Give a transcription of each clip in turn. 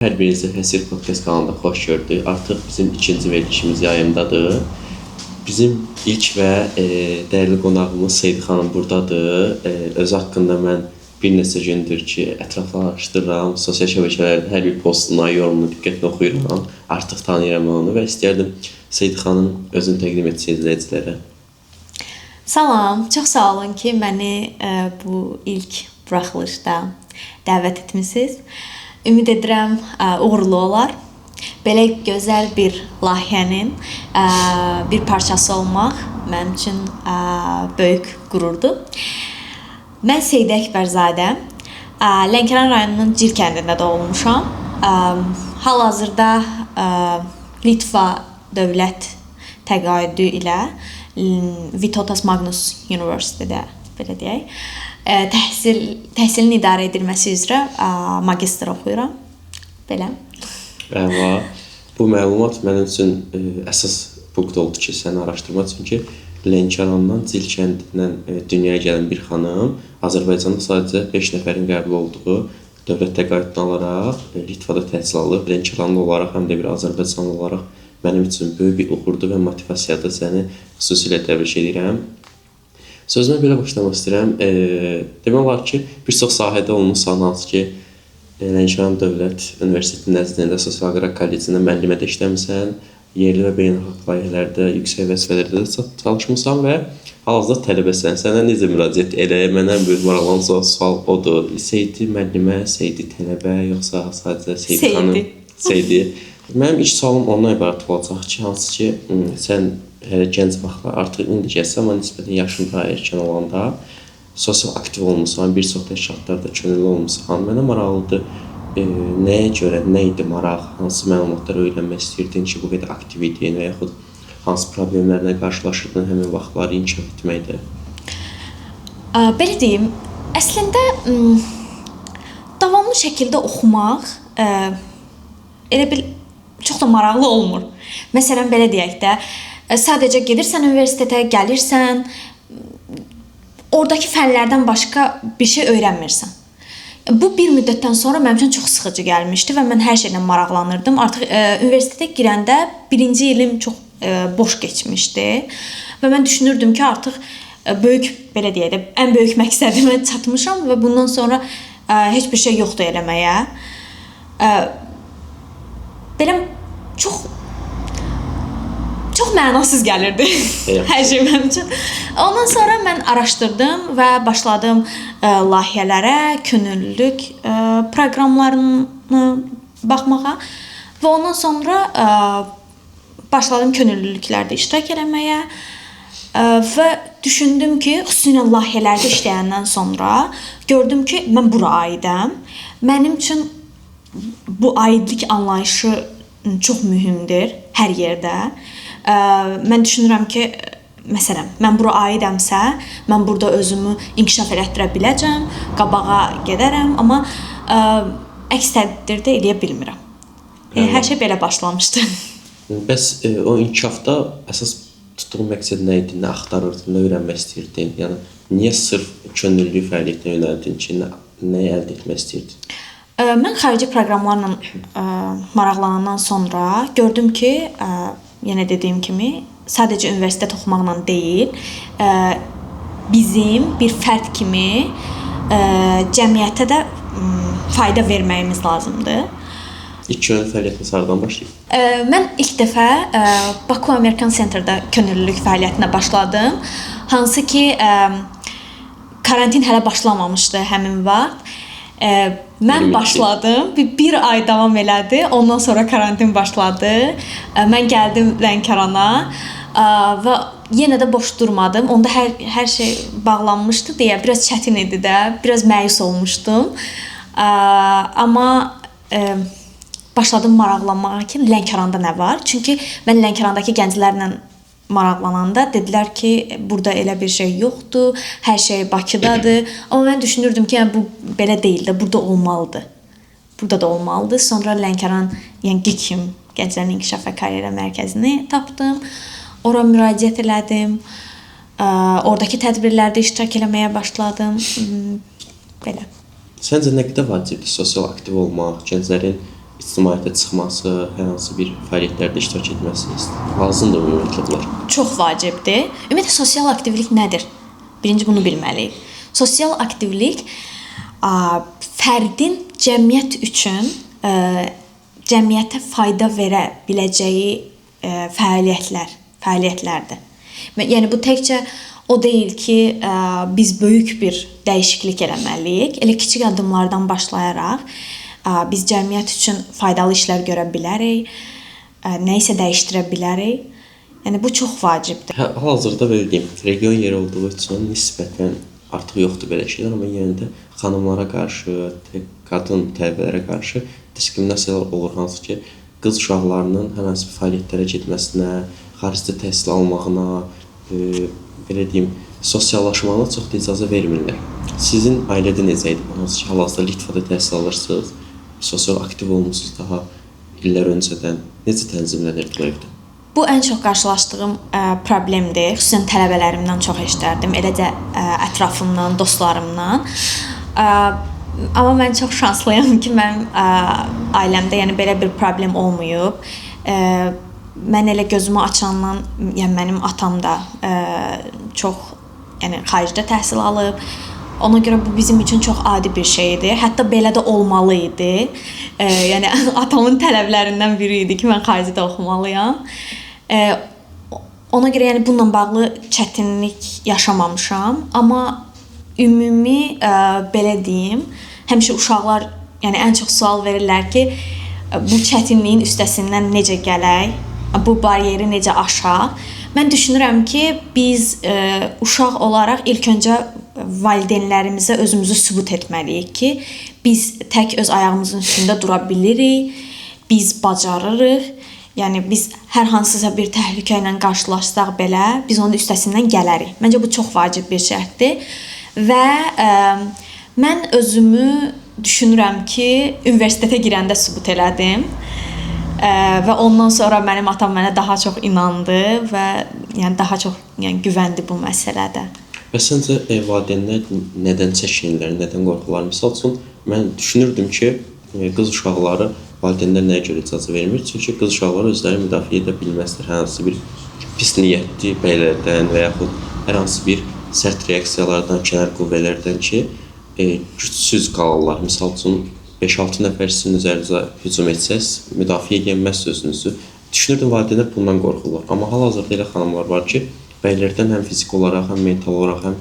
Hər birinizi Həsir Podcast kanalında xoş gördük. Artıq bizim ikinci verilişimiz yayımdadır. Bizim ilk və dəyərli qonağımız Seyidi xanım burdadır. Özü haqqında mən bir neçə gündür ki, ətraflı araşdırıram. Sosial şəbəkələrdə hər bir postuna, yorumunu diqqətlə oxuyuram. Artıq tanıyıram onu və istərdim Seyidi xanım özünü təqdim etsin izləyicilərə. Salam, çox sağ olun ki, məni bu ilk buraxılışda dəvət etmisiniz. Ümid edirəm uğurlu olar. Belə gözəl bir layihənin bir parçası olmaq mənim üçün böyük qürurdur. Mən Seyidi Əkbərzadə, Lənkəran rayonunun Cir kəndində doğulmuşam. Hal-hazırda Litva dövlət təqaüdü ilə Vytautas Magnus University-də, belə deyək, təhsilin idarə edilməsi üzrə magistr oxuyuram. Belə. Əla. Bu məlumat mənim üçün əsas punkt oldu ki, səni araşdırma. Çünki Lənkərandan, Cil kəndindən dünyaya gələn bir xanım Azərbaycanda sadəcə 5 nəfərin qəbul olduğu dövlət təqaüdünü alaraq Litvada təhsil alıb. Lənkəranlı olaraq, həm də bir Azərbaycanlı olaraq mənim üçün böyük bir uğurdur və motivasiyadır. Səni xüsusilə təbrik edirəm. Sözümə belə başlamaq istəyirəm. Demək olar ki, bir çox sahədə olmusan, hansı ki, Lənkəran Dövlət Universitetinin nəzdində Sosial Aqrar Kollecində müəllimə də işləmisən, yerli və beynəlxalq layihələrdə, yüksək vəzifələrdə də çalışmısan və hal-hazırda tələbəsən. Sənə necə müraciət eləyək? Mənə ən böyük maraqlanan sual odur. Seyidi müəllimə, Seyidi tələbə, yoxsa sadəcə Seyidi xanım? Seyidi. Mənim ilk sualım ondan ibarət olacaq ki, hansı ki, sən hələ gənc vaxtlar, artıq indi gəlsə, amma nisbətən yaşın daha erkən olanda sosial aktiv olmusan, bir çox təşkilatlarda könüllü olmusan. Mənə maraqlıdır, nəyə görə, nə idi maraq, hansı məlumatlar öyrənmək istəyirdin ki, bu qədər aktiv idin və yaxud hansı problemlərlə qarşılaşırdın həmin vaxtları inkişaf etməkdə? Belə deyim, əslində davamlı şəkildə oxumaq elə bil çox da maraqlı olmur. Məsələn, belə deyək də, sadəcə gedirsən universitetə, gəlirsən, oradakı fənlərdən başqa bir şey öyrənmirsən. Bu bir müddətdən sonra mənim üçün çox sıxıcı gəlmişdi və mən hər şeylə maraqlanırdım. Artıq universitetə girəndə birinci ilim çox boş keçmişdi və mən düşünürdüm ki, artıq böyük, belə deyək də, ən böyük məqsədimə çatmışam və bundan sonra heç bir şey yoxdur eləməyə. Belə çox mənasız gəlirdi hər şey mənim üçün. Ondan sonra mən araşdırdım və başladım layihələrə, könüllülük proqramlarına baxmağa və ondan sonra başladım könüllülüklərdə iştirak eləməyə və düşündüm ki, xüsusilə layihələrdə işləyəndən sonra gördüm ki, mən bura aidəm. Mənim üçün bu aidlik anlayışı çox mühümdür hər yerdə. Mən düşünürəm ki, məsələn, mən bura aidəmsə, mən burada özümü inkişaf elətdirə biləcəm, qabağa gedərəm, amma əks təqdirdə eləyə bilmirəm. Hər şey belə başlamışdı. Bəs o inkişafda əsas tutduğun məqsəd nə idi? Nə axtarırdın, nə öyrənmək istəyirdin? Yəni, niyə sırf könüllü fəaliyyətinə yönəldin ki, nəyi əldə etmək istəyirdin? Mən xarici proqramlarla maraqlanandan sonra gördüm ki, yenə dediyim kimi, sadəcə universitet oxumaqla deyil, bizim bir fərd kimi cəmiyyətə də fayda verməyimiz lazımdır. İlk könüllü fəaliyyətiniz hardan başlayıb? Mən ilk dəfə Baku American Center'da könüllülük fəaliyyətinə başladım. Hansı ki, karantin hələ başlamamışdı həmin vaxt. Mən başladım, bir ay davam elədi, ondan sonra karantin başladı. Mən gəldim Lənkərana və yenə də boş durmadım. Onda hər şey bağlanmışdı deyə biraz çətin idi də, biraz məyus olmuşdum. Amma başladım maraqlanmağa ki, Lənkəranda nə var? Çünki mən Lənkərandakı gənclərlə maraqlananda dedilər ki, burada elə bir şey yoxdur, hər şey Bakıdadır. Amma mən düşünürdüm ki, yəni bu belə deyil də, burada olmalıdır. Burada da olmalıdır. Sonra Lənkəran, yəni GİKİM, Gənclərin İnkişaf və Karyera Mərkəzini tapdım. Ora müraciət elədim. Oradakı tədbirlərdə iştirak eləməyə başladım. Belə. Səncə nə qədər vacibdir sosial aktiv olmaq, gənclərin ictimaiyyətə çıxması, hər hansı bir fəaliyyətlərdə iştirak etməsi lazımdır ümumiyyətlə bunlar. Çox vacibdir. Ümumiyyətlə sosial aktivlik nədir? Birinci bunu bilməliyik. Sosial aktivlik fərdin cəmiyyət üçün cəmiyyətə fayda verə biləcəyi fəaliyyətlərdir. Yəni bu təkcə o deyil ki, biz böyük bir dəyişiklik eləməliyik. Elə kiçik addımlardan başlayaraq biz cəmiyyət üçün faydalı işlər görə bilərik, nə isə dəyişdirə bilərik. Yəni bu çox vacibdir. Hal-hazırda belə deyim, region yeri olduğu üçün nisbətən artıq yoxdur belə şeylər, amma yenə də xanımlara qarşı, qadın tələbələrə qarşı diskriminasiyalar olur, hansı ki, qız uşaqlarının hər hansı bir fəaliyyətlərə getməsinə, xaricdə təhsil almağına, belə deyim, sosiallaşmağına çox da icazə vermirlər. Sizin ailədə necə idi? Hansı ki, hal-hazırda Litvada təhsil alırsınız, sosial aktiv olmusunuz daha illər öncədən. Necə tənzimlənirdi bu evdə? Bu ən çox qarşılaşdığım problemdir. Xüsusən tələbələrimdən çox eşidərdim, eləcə ətrafımdan, dostlarımdan. Amma mən çox şanslıyam ki, mənim ailəmdə yəni belə bir problem olmayıb. Mən elə gözümü açandan, yəni mənim atam da çox, yəni xaricdə təhsil alıb. Ona görə bu bizim üçün çox adi bir şey idi. Hətta belə də olmalı idi. Yəni atamın tələblərindən biri idi ki, mən xaricdə oxumalıyam. Ona görə yəni bununla bağlı çətinlik yaşamamışam, amma ümumi belə deyim, həmişə uşaqlar yəni ən çox sual verirlər ki, bu çətinliyin üstəsindən necə gələk, bu bariyeri necə aşaq? Mən düşünürəm ki, biz uşaq olaraq ilk öncə valideynlərimizə özümüzü sübut etməliyik ki, biz tək öz ayağımızın üstündə dura bilirik, biz bacarırıq. Yəni biz hər hansısa bir təhlükə ilə qarşılaşsaq belə, biz onun üstəsindən gələrik. Məncə bu çox vacib bir şərtdir. Və mən özümü düşünürəm ki, universitetə girəndə sübut elədim. Və ondan sonra mənim atam mənə daha çox inandı və yəni daha çox yəni güvəndi bu məsələdə. Və səncə valideynlər nədən çəkinirlər, nədən qorxurlar? Misal üçün, mən düşünürdüm ki, qız uşaqları valideynlər nəyə görə icazə vermir? Çünki qız uşaqları özləri müdafiə edə bilməzlər. Hər hansı bir pis niyyətli bəylərdən və yaxud hər hansı bir sərt reaksiyalardan, kənar qüvvələrdən ki, gücsüz qalarlar. Misal üçün, 5-6 nəfər sizin üzərinizə hücum etsəz, müdafiə edə bilməzsiniz özünüzü. Düşünürdüm, valideynlər bundan qorxurlar. Amma hal-hazırda elə xanımlar var ki, bəylərdən həm fiziki olaraq, həm mental olaraq, həm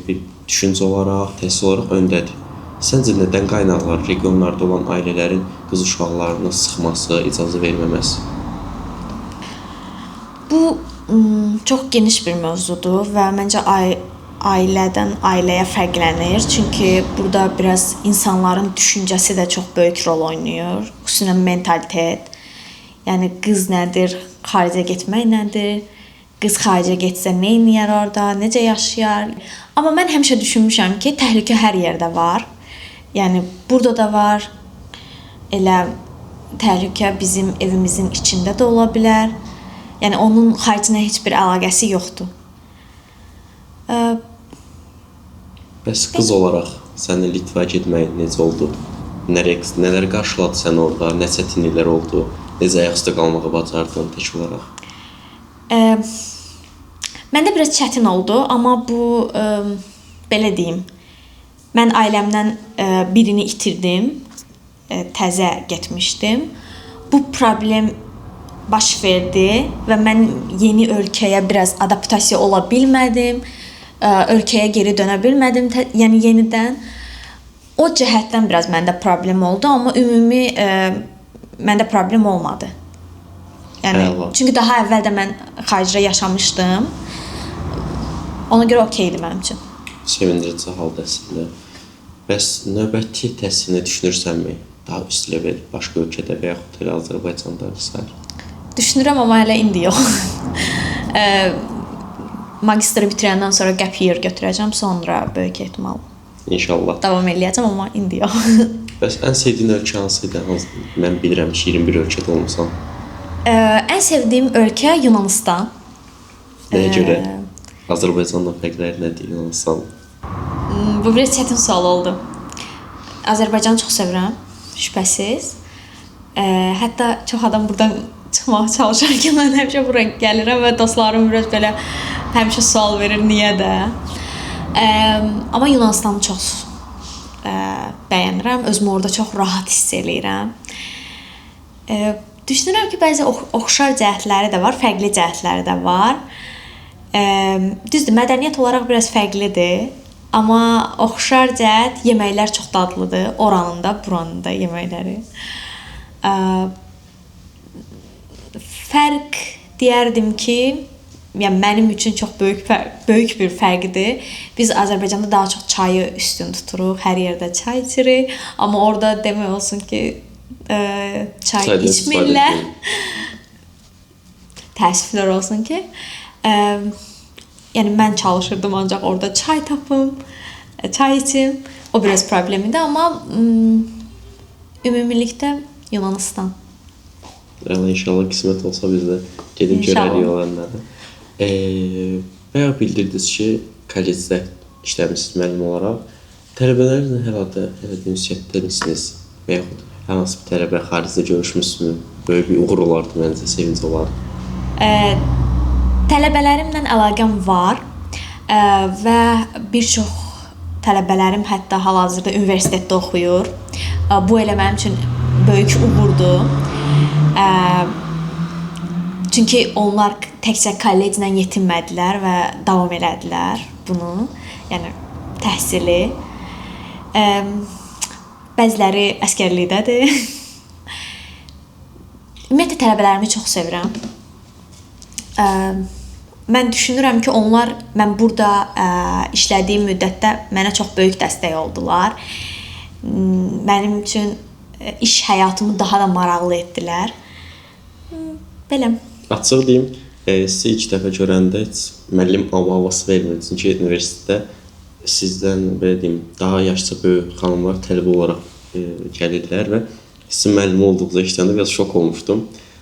bir düşüncə olaraq, təhsil olaraq öndədir. Səncə nədən qaynaqlar regionlarda olan ailələrin qız uşaqlarını sıxması, icazə verməməsi? Bu çox geniş bir mövzudur və məncə ailədən ailəyə fərqlənir. Çünki burada biraz insanların düşüncəsi də çox böyük rol oynayır. Xüsusən mentalitet. Yəni qız nədir, xaricə getmək nədir? Qız xaricə getsə nə eləyər orada, necə yaşayar? Amma mən həmişə düşünmüşəm ki, təhlükə hər yerdə var. Yəni burada da var. Elə təhlükə bizim evimizin içində də ola bilər. Yəni onun xariclə heç bir əlaqəsi yoxdur. Bəs qız olaraq sənin Litvaya getməyin necə oldu? Nələr qarşıladı səni orada? Nə çətinliklər oldu? Necə ayaq üstə qalmağı bacardın tək olaraq? Məndə biraz çətin oldu, amma bu belə deyim, mən ailəmdən birini itirdim, təzə getmişdim. Bu problem baş verdi və mən yeni ölkəyə biraz adaptasiya ola bilmədim, ölkəyə geri dönə bilmədim, yəni yenidən. O cəhətdən biraz məndə problem oldu, amma ümumi məndə problem olmadı. Yəni Əla. Çünki daha əvvəl də mən xaricdə yaşamışdım. Ona görə okey idi mənim üçün. Sevindirici halda əslində. Bəs növbəti təhsilini düşünürsənmi? Daha üst level, başqa ölkədə və yaxud elə Azərbaycanda və sair. Düşünürəm, amma hələ indi yox. Magistrı bitirəndən sonra gap year götürəcəm, sonra böyük ehtimal. İnşallah. Davam eləyəcəm, amma indi yox. Bəs ən sevdiyin ölkə hansı idi? Mən bilirəm ki, 21 ölkədə olmusan. Ən sevdiyim ölkə Yunanistan. Nəyə görə? Azərbaycanla fərqləri nədir Yunanistan? Bu biraz çətin sual oldu. Azərbaycanı çox sevirəm, şübhəsiz. Hətta çox adam buradan çıxmağa çalışarkən mən həmişə bura gəlirəm və dostlarım biraz belə həmişə sual verir niyə də. Amma Yunanistanı çox bəyənirəm. Özümü orada çox rahat hiss eləyirəm. Düşünürəm ki, bəzi oxşar cəhətləri də var, fərqli cəhətləri də var. Düzdür, mədəniyyət olaraq biraz fərqlidir. Amma oxşar cəhət, yeməklər çox dadlıdır. Oranın da, buranın da yeməkləri. Fərq deyərdim ki, yəni mənim üçün çox böyük bir fərqdir. Biz Azərbaycanda daha çox çayı üstün tuturuq, hər yerdə çay içirik, amma orada demək olsun ki, çay içmirlər. Təəssüflər olsun ki, yəni mən çalışırdım ancaq orada çay tapım, çay içim. O biraz problem idi, amma ümumilikdə Yunanistan. Yəni inşallah qismət olsa biz də gedib görərik olanları. Bayaq bildirdiniz ki, kollecdə işləmişsiniz müəllim olaraq. Tələbələrlə hələ də ünsiyyətdə misiniz? Və yaxud hər hansı bir tələbə xaricdə görüşmüsünüzmü? Böyük bir uğur olardı məncə, sevinc olardı. Tələbələrimlə əlaqəm var və bir çox tələbələrim hətta hal-hazırda universitetdə oxuyur. Bu elə mənim üçün böyük uğurdur. Çünki onlar təkcə kolleclə yetinmədilər və davam elədilər bunu, yəni təhsili. Bəziləri əsgərlikdədir. Ümumiyyətlə tələbələrimi çox sevirəm. Mən düşünürəm ki, onlar mən burada işlədiyim müddətdə mənə çox böyük dəstək oldular. Mənim üçün iş həyatımı daha da maraqlı etdilər. Belə. Açıq deyim, sizi ilk dəfə görəndə heç müəllim havası vermirdi. Çünki universitetdə sizdən, belə deyim, daha yaşca böyük xanımlar tələbə olaraq gəlirlər və sizin müəllim olduğunuzu eşidəndə biraz şok olmuşdum.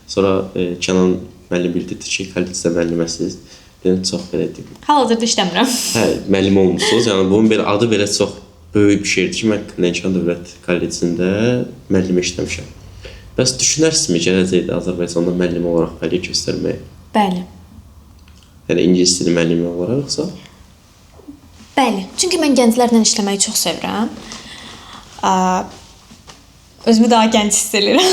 Sonra Kənan müəllim bildirdi ki, kollecdə müəlliməsiniz. Dedim, çox belə deyim. Hal-hazırda işləmirəm. Hə, müəllim olmuşsunuz. Yəni bunun belə adı belə çox böyük bir şeydir ki, mən Lənkəran Dövlət Kollecində müəllim işləmişəm. Bəs düşünərsinizmi gələcəkdə Azərbaycanda müəllim olaraq fəaliyyət göstərməyi? Bəli. Yəni ingilis dili müəllimi olaraq yoxsa? Bəli. Çünki mən gənclərlə işləməyi çox sevirəm. Özümü daha gənc hiss eləyirəm.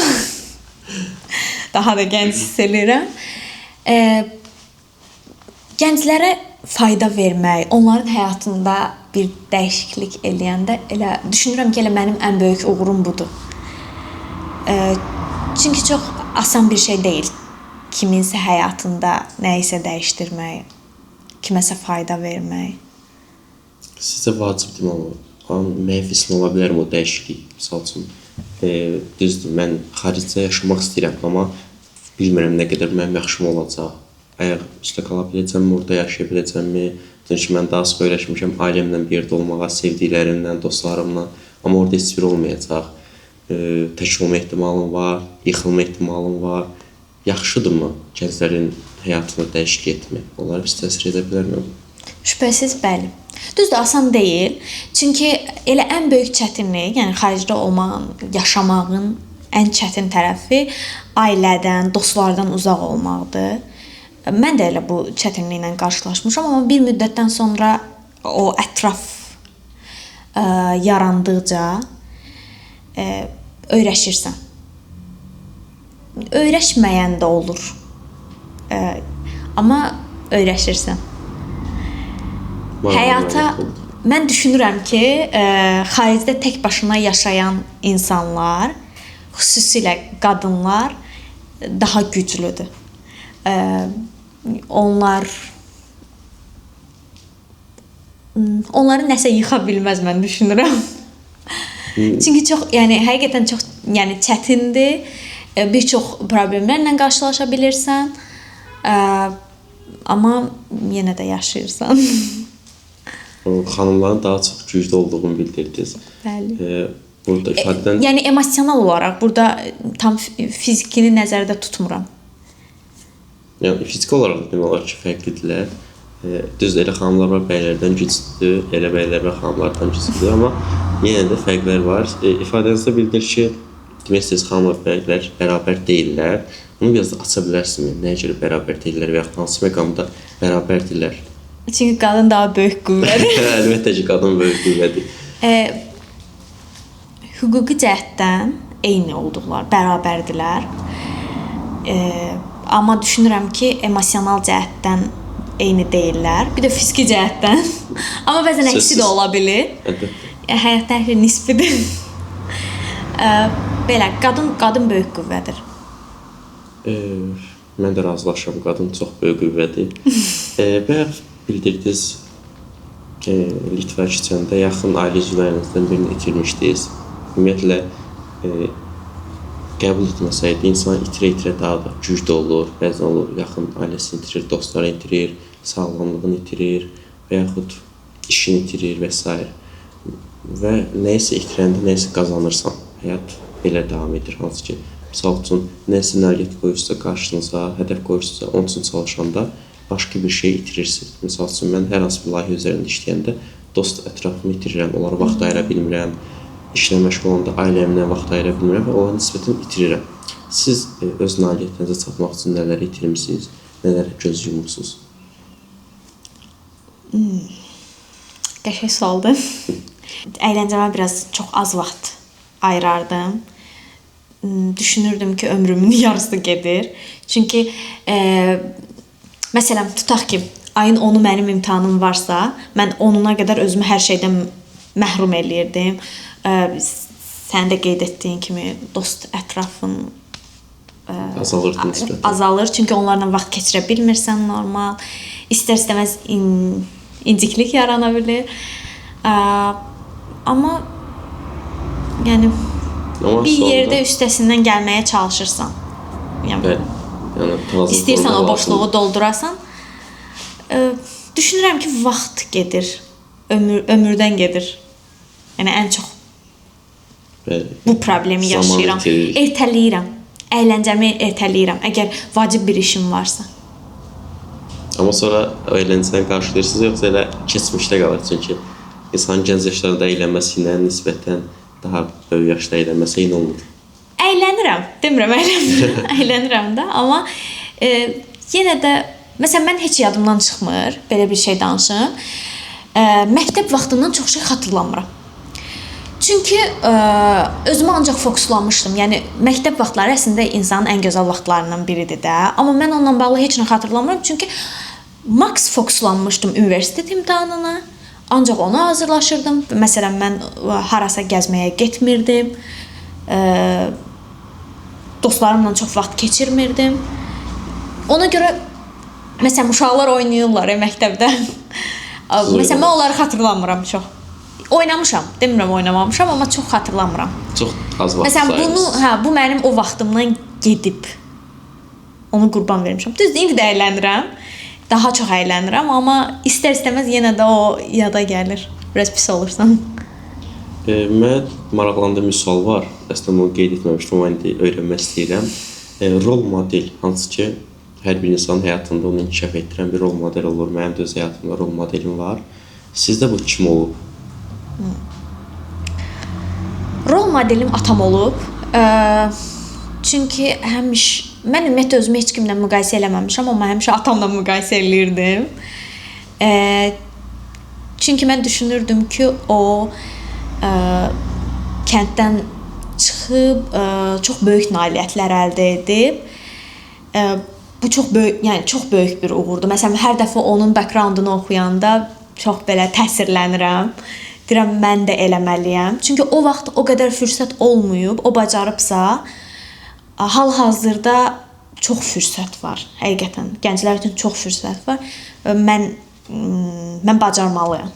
Daha da gənc hiss eləyirəm. Gənclərə fayda vermək, onların həyatında bir dəyişiklik eləyəndə elə düşünürəm ki, elə mənim ən böyük uğurum budur. Çünki çox asan bir şey deyil kiminsə həyatında nəyisə dəyişdirmək, kiməsə fayda vermək. Sizcə vacibdirmi o? Müəyyən ola bilərmi o dəyişiklik? Misal üçün, düzdür, mən xaricdə yaşamaq istəyirəm, amma bilmirəm nə qədər mənim yaxşım olacaq. Ayaq üstə qala biləcəmmi, orada yaşaya biləcəmmi? Çünki mən daha çox öyrəşmişəm ailəmlə bir yerdə olmağa, sevdiklərimlə, dostlarımla, amma orada heç biri olmayacaq. Tək olma ehtimalım var, yıxılma ehtimalım var. Yaxşıdırmı gənclərin həyatına dəyişiklik etmək? Onlara pis təsir edə bilərmi? Şübhəsiz, bəli. Düzdür, asan deyil. Çünki elə ən böyük çətinlik, yəni xaricdə olmağın, yaşamağın ən çətin tərəfi ailədən, dostlardan uzaq olmaqdır. Mən də elə bu çətinliklə qarşılaşmışam, amma bir müddətdən sonra o ətraf yarandıqca öyrəşirsən. Öyrəşməyən də olur. Amma öyrəşirsən. Həyata mən düşünürəm ki, xaricdə tək başına yaşayan insanlar, xüsusilə qadınlar daha güclüdür. Onları nəsə yıxa bilməz mən düşünürəm. Çünki çox, yəni həqiqətən çox, yəni çətindir. Bir çox problemlərlə qarşılaşa bilirsən. Amma yenə də yaşayırsan. Xanımların daha çox güclü olduğunu bildirdiniz. Bəli. Burada ifadədən yəni emosional olaraq burada tam fizikini nəzərdə tutmuram. Yəni fiziki olaraq da demək olar ki, fərqlidirlər. Düzdür, elə xanımlar var bəylərdən güclüdür, elə bəylər var xanımlardan güclüdür, amma yenə də fərqlər var. İfadənizdə bildirir ki, Demək istəyirsiniz, xanımlar bəylər bərabər deyillər. Bunu biraz da aça bilərsinizmi? Nəyə görə bərabər deyillər və yaxud hansı məqamda bərabərdirlər? Çünki qadın daha böyük qüvvədir. Əlbəttə ki, qadın böyük qüvvədir. Hüquqi cəhətdən eyni olduqlar, bərabərdirlər. Amma düşünürəm ki, emosional cəhətdən eyni deyillər. Bir də fiziki cəhətdən. Amma bəzən əksi də ola bilir. Əlbəttə. Həyatda hər şey nisbidir. Belə, qadın böyük qüvvədir. Mən də razılaşıram, qadın çox böyük qüvvədir. Bayaq bildirdiniz, Litvaya keçəndə yaxın ailə üzvlərinizdən birini itirmişdiniz. Ümumiyyətlə, qəbul etməsəydi, insan itirə-itirə daha da güclü olur. Bəzən olur, yaxın ailəsini itirir, dostlarını itirir, sağlamlığını itirir və yaxud işini itirir və s. Və nəyisə itirəndə nəyisə qazanırsan. Həyat belə davam edir. Hansı ki, misal üçün, nəyisə nailiyyət qoyursa qarşınıza, hədəf qoyursa, onun üçün çalışanda başqa bir şey itirirsiniz. Misal üçün, mən hər hansı bir layihə üzərində işləyəndə dost ətrafımı itirirəm, onlara vaxt ayıra bilmirəm, işlə məşğul olanda ailəmlə vaxt ayıra bilmirəm və onların nisbətini itirirəm. Siz öz nailiyyətinizə çatmaq üçün nələri itirmisiniz, nələrə göz yumursunuz? Qəşəng sualdır. Əyləncəmə biraz çox az vaxt ayırardım. Düşünürdüm ki, ömrümün yarısı gedir. Çünki məsələn, tutaq ki, ayın 10-u mənim imtahanım varsa, mən 10-una qədər özümü hər şeydən məhrum eləyirdim. Sən də qeyd etdiyin kimi dost ətrafın azalır, nisbətən. Azalır, çünki onlarla vaxt keçirə bilmirsən normal. İstər-istəməz inciklik yarana bilir. Amma yəni amma bir sonda yerdə üstəsindən gəlməyə çalışırsan. Yəni, bəli. Yəni istəyirsən o boşluğu doldurasan. Düşünürəm ki, vaxt gedir. Ömürdən gedir. Yəni ən çox bəli, bu problemi yaşayıram. Ertələyirəm. Əyləncəmi ertələyirəm, əgər vacib bir işim varsa. Amma sonra o əyləncəni qarşılayırsınız, yoxsa elə keçmişdə qalır? Çünki insanın gənc yaşlarında əylənməsi ilə nisbətən daha böyük yaşda əylənməsi eyni olmur. Əylənirəm, demirəm əylənmirəm. Əylənirəm də, amma yenə də məsələn mən heç yadımdan çıxmır, belə bir şey danışım. Məktəb vaxtından çox şey xatırlamıram. Çünki özümü ancaq fokuslamışdım. Yəni məktəb vaxtları əslində insanın ən gözəl vaxtlarından biridir də. Amma mən onunla bağlı heç nə xatırlamıram. Çünki maks fokuslanmışdım universitet imtahanına. Ancaq ona hazırlaşırdım. Məsələn, mən harasa gəzməyə getmirdim. Dostlarımla çox vaxt keçirmirdim. Ona görə məsələn uşaqlar oynayırlar məktəbdə. Məsələn, mən onları xatırlamıram çox. Oynamışam, demirəm oynamamışam, amma çox xatırlamıram. Çox az vaxt. Məsələn, bunu, bu mənim o vaxtımdan gedib. Onu qurban vermişəm. Düzdür, indi də əylənirəm. Daha çox əylənirəm, amma istər-istəməz yenə də o yada gəlir. Biraz pis olursan. Mənə maraqlandığım bir sual var. Əslində bunu qeyd etməmişdim, amma indi öyrənmək istəyirəm. Rol model, hansı ki, hər bir insanın həyatında onu inkişaf etdirən bir rol model olur. Mənim də öz həyatımda rol modelim var. Sizdə bu kim olub? Rol modelim atam olub. Çünki həmiş mən ümumiyyətlə özümü heç kimlə müqayisə eləməmişəm, amma həmişə atamla müqayisə eləyirdim. Çünki mən düşünürdüm ki, o kənddən çıxıb çox böyük nailiyyətlər əldə edib. Bu çox böyük, yəni çox böyük bir uğurdur. Məsələn, hər dəfə onun backgroundunu oxuyanda çox belə təsirlənirəm. Deyirəm, mən də eləməliyəm. Çünki o vaxt o qədər fürsət olmayıb, o bacarıbsa, hal-hazırda çox fürsət var. Həqiqətən, gənclər üçün çox fürsət var. Mən bacarmalıyam.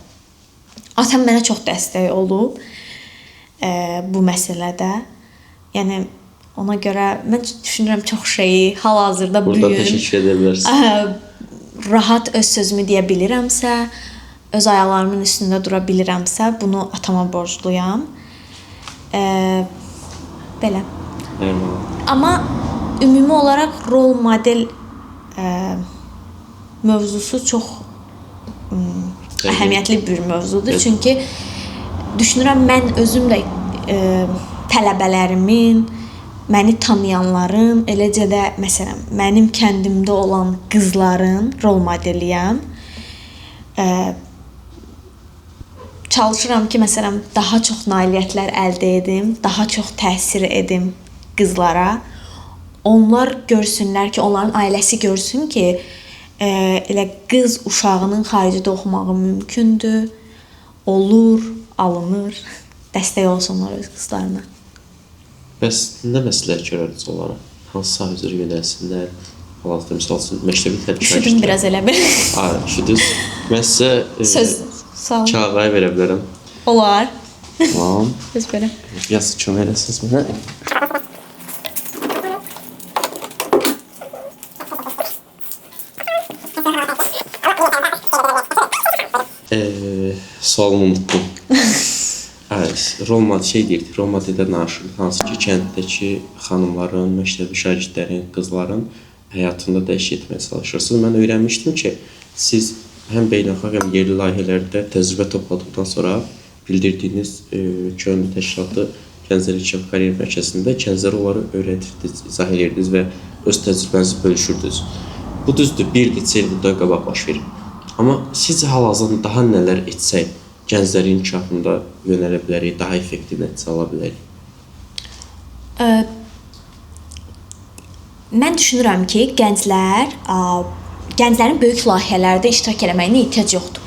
Atam mənə çox dəstək olub bu məsələdə. Yəni, ona görə mən düşünürəm çox şeyi hal-hazırda bu gün buradan təşəkkür edə bilərsiniz. Rahat öz sözümü deyə bilirəmsə, öz ayaqlarımın üstündə dura bilirəmsə, bunu atama borcluyam. Belə. Eyvallah. Amma ümumi olaraq rol model mövzusu çox əhəmiyyətli bir mövzudur. Evet. Çünki düşünürəm mən özüm də tələbələrimin, Məni tanıyanların, eləcə də məsələn, mənim kəndimdə olan qızların rol modeliyəm. Çalışıram ki, məsələn, daha çox nailiyyətlər əldə edim, daha çox təsir edim qızlara. Onlar görsünlər ki, onların ailəsi görsün ki, elə qız uşağının xaricdə oxumağı mümkündür, olur, alınır, dəstək olsunlar öz qızlarına. Bəs nə məsləhət görərdiniz onlara? Hansı sahə üzrə yönəlsinlər? Hal-hazırda misal üçün məktəbi tərk Üşüdüm biraz elə bil. Üşüdünüz. Mən sizə söz sağ olun. Kağıya verə bilərəm. Olar. Tamam. Söz verəm. Biraz kömək eləsiniz mənə. Sualımı unutdum. Rol model şey deyirdik, rol modeldə danışırdı. Hansı ki, kənddəki xanımların, məktəbi şagirdlərin, qızların həyatında dəyişiklik etməyə çalışırsınız. Mən öyrənmişdim ki, siz həm beynəlxalq, həm yerli layihələrdə təcrübə topladıqdan sonra bildirdiyiniz könüllü təşkilatı Gənclər İnkişaf Karyera Mərkəzində gənclərə onları öyrədirdiniz, izah edirdiniz və öz təcrübənizi bölüşürdünüz. Bu düzdür, bir neçə il bundan qabaq baş verib. Amma sizcə hal-hazırda daha nələr etsək gənclərin inkişafında yönələ bilərik, daha effektiv nəticə ala bilərik? Mən düşünürəm ki, gənclərin böyük layihələrdə iştirak eləməyinə ehtiyac yoxdur.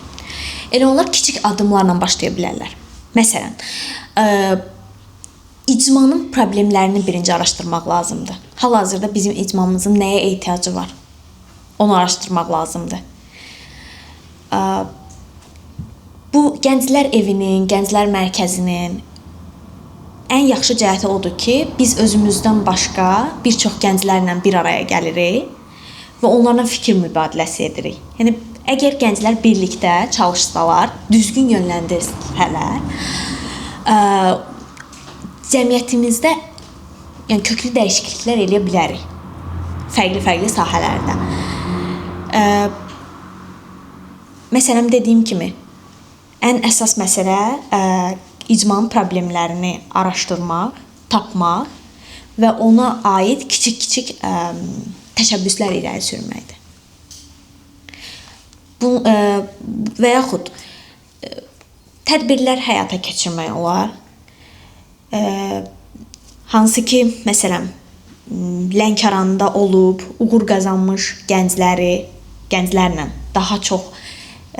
Elə onlar kiçik addımlarla başlaya bilərlər. Məsələn, icmanın problemlərini birinci araşdırmaq lazımdır. Hal-hazırda bizim icmamızın nəyə ehtiyacı var? Onu araşdırmaq lazımdır. Bu Gənclər evinin, Gənclər mərkəzinin ən yaxşı cəhəti odur ki, biz özümüzdən başqa bir çox gənclərlə bir araya gəlirik və onlarla fikir mübadiləsi edirik. Yəni əgər gənclər birlikdə çalışsalar, düzgün yönləndirsələr, cəmiyyətimizdə yəni köklü dəyişikliklər eləyə bilərik. Fərqli-fərqli sahələrdə. Məsələn, dediyim kimi, ən əsas məsələ icmanın problemlərini araşdırmaq, tapmaq və ona aid kiçik-kiçik təşəbbüslər irəli sürməkdir. Bu və yaxud tədbirlər həyata keçirmək olar. Hansı ki, məsələn, Lənkəranda olub, uğur qazanmış gənclərlə daha çox